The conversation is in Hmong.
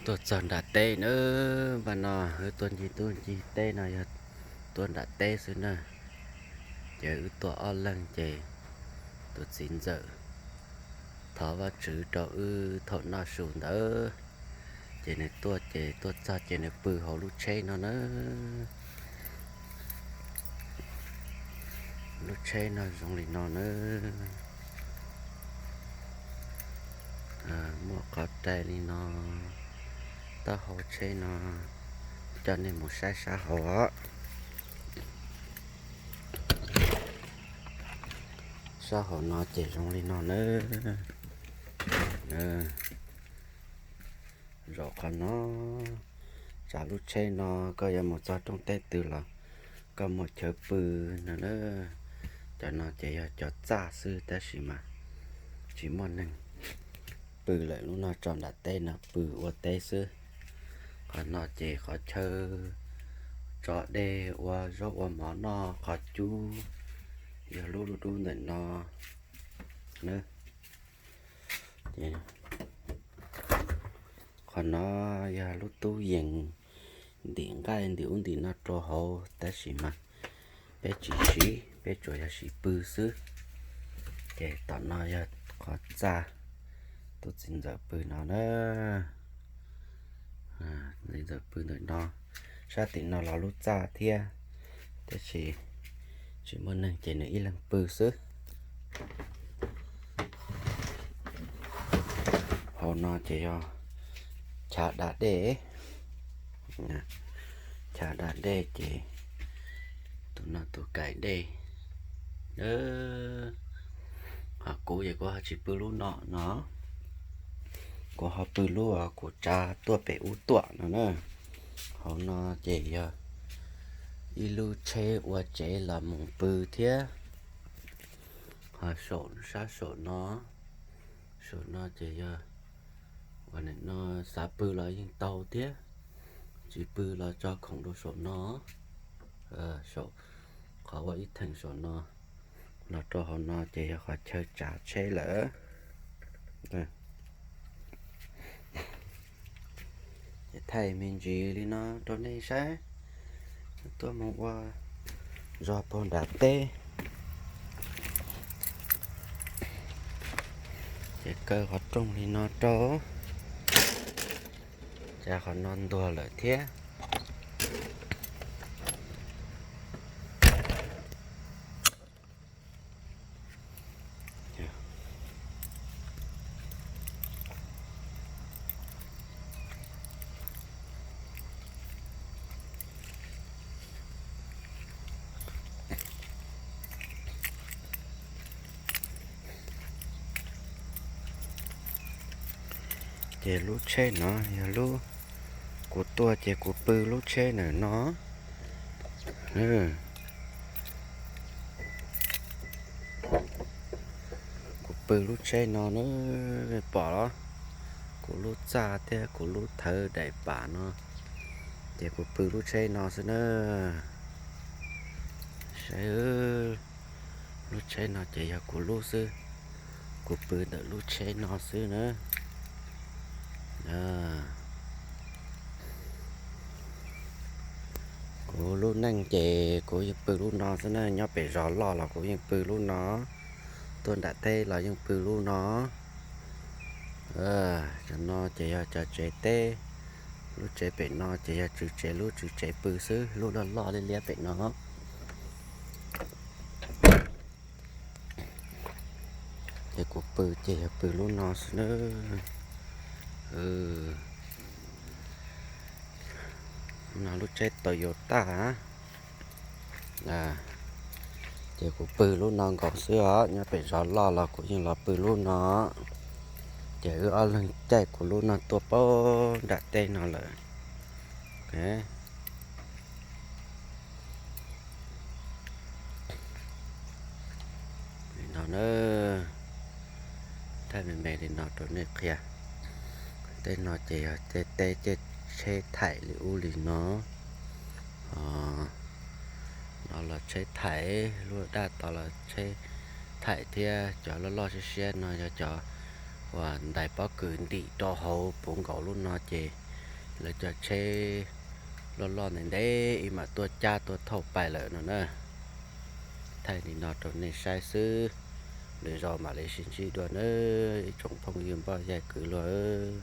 Tuaj txog nram teb na, npaj no wb tuaj ncig tuaj ncig teb no yog tuaj nram teb xwb na. Ces wb tuaj ob leeg ces tus txiv ntxawm thov Vajtswv rau wb thaum noj su ntawd, ces nws tuaj ces tuaj txog ces nws pw hauv lub tsheb no na. Lub tsheb no zoo li no na. Muaj qhov rai li no, taub hau tsheb no, coj nej mus saib sab hauv os. Sab hauv no ces zoo li no na. Zaum qhov no, tsam lub tsheb no koj yuav mus txog rooj teb twg los koj muaj chaw pw no na. Cov no ces yog cov txaj xwb tab sis mas tsis muaj neeg pw lawm, lub no tso nram teb no pw ua teb xwb. Qhov no ces qhov chaw tso dej ua zaub ua mov noj, qhov cub yog lub lub dub ntawm no na. Qhov no yog lub tub yees, ntim nqaij ntim ub ntim no rau hauv tab sis mas peb tsis siv, peb tsuas yog siv pw xwb. Ces tom no yog qhov txaj tus txiv ntxawm pw no na. Txiv ntxawm pw ntawm no, sab tim no los lub txaj thiab, tab sis tsis muaj neeg ces nws ib leeg pw xwb. Hauv no ces yog chav da dej, chav da dej ces tus no tus kaim dej. Ho kuv ces kuv ho tsis pw lub no no, kuv ho pw lub kuv tsav tuaj pem ub tuaj no na. Hauv no ces yog ib lub tsheb ua tsev los mus pw thiab. Ho saum sab saum no, saum no ces yog ua no xav pw los yeej tau thiab, tsis pw los tso khoom rau saum no. Saum qhov ua ib theem saum no los rau hauv no ces yog qhov chaw tsav tsheb lawm. Ces thaij me ntsis li no rau nej saib, tuaj mus ua zog puag nram teb. Ces kaw qhov rooj li no rau, cas qhov no ntuag lawm thiab. Ces lub tsheb no yog lub kuv tuaj ces kuv pw lub tsheb ntawm no. Kuv pw lub tsheb no na, pom los kuv lub txaj thiab kuv lub thawv daim pam no, ces kuv pw lub tsheb no xwb na. Saib, lub tsheb no ces yog kuv lub xwb, kuv pw ntawm lub tsheb no xwb na. Kuv lub neej ces kuv yeej pw lub no xwb na, nyob pem zos loj los kuv yeej pw lub no, tuaj nram teb los yeej pw lub no. Cov no ces yog cov tsev teb, lub tsev pem no ces yog tswv tsev, lub tswv tsev pw xwb, lub loj loj liab liab pem no. Ces kuv pw ces yog pw lub no xwb na. No lub tsheb Toyota, ces kuv pw lub no nkaus xwb os, nyob pem zos loj los kuv yeej los pw lub no. Ces wb ob leeg caij kuv lub no tuaj puag nram teb no lawm. Li no na, thaij me me li no rau nej qhia. Tej no ces yog tej teb caij tsheb thaim li ub li no. No los tsheb thaim, lub daj tod los tsheb thaim thiab. Cov loj loj siab siab no yog cov uas ntais pob kws ntim rau hauv puv nkaus lub no ces Lawv cov tsheb loj loj ntev ntev ib mam tuaj cab tuaj thauj pais lawm no na. Thaij li no rau nej saib xwb, lwm zaus mam li sib ntsib dua nawb ib tsoom phooj ywg npoj yaig kwv luag.